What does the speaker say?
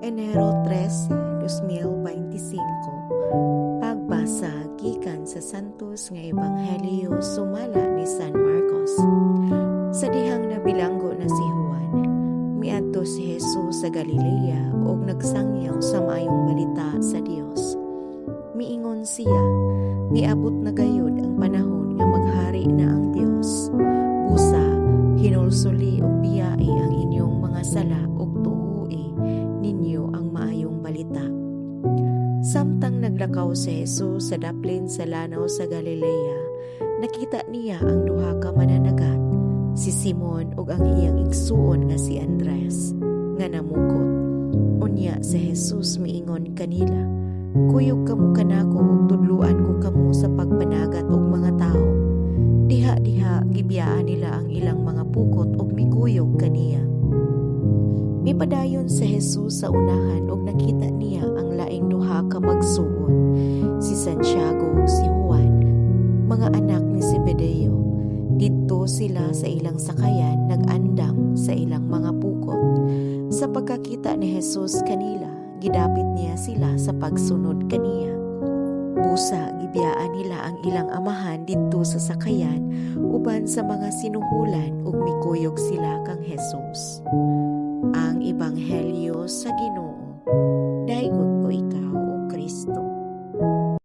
Enero 13, 2025. Pagbasa gikan sa Santos nga Ebanghelyo sumala ni San Marcos. Sa dihang nabilanggo na si Juan, miadto si Jesus sa Galilea ug nagsangyaw sa maayong balita sa Dios. Miingon siya, "Miabot na gayud ang panahon nga maghari na ang Dios. Busa, hinulsuli ug biyai ang inyong mga sala ug tuoi ninyo ang maayong balita." Samtang naglakaw si Jesus sa daplin sa lanaw sa Galilea, nakita niya ang duha ka mananagat, si Simon ug ang iyang igsuon nga si Andres, nga namukot. Unya si Jesus miingon kanila, "Kuyog kamo kanako ug tudluan ko kamo sa pagpanagat og mga tao." Diha-diha gibiyaan nila ang ilang mga pukot ug mikuyog kaniya. Mipadayon si Jesus sa unahan ug nakita niya ang laing duha ka magsuon, si Santiago ug si Juan, mga anak ni Zebedeo. Didto sila sa ilang sakayan nag-andam sa ilang mga pukot. Sa pagkakita ni Jesus kanila, gidapit niya sila sa pagsunod kaniya. Busa gibiyaan nila ang ilang amahan didto sa sakayan uban sa mga sinuhulan ug mikuyog sila kang Jesus. Ang Ebanghelyo sa Ginoo. Daygon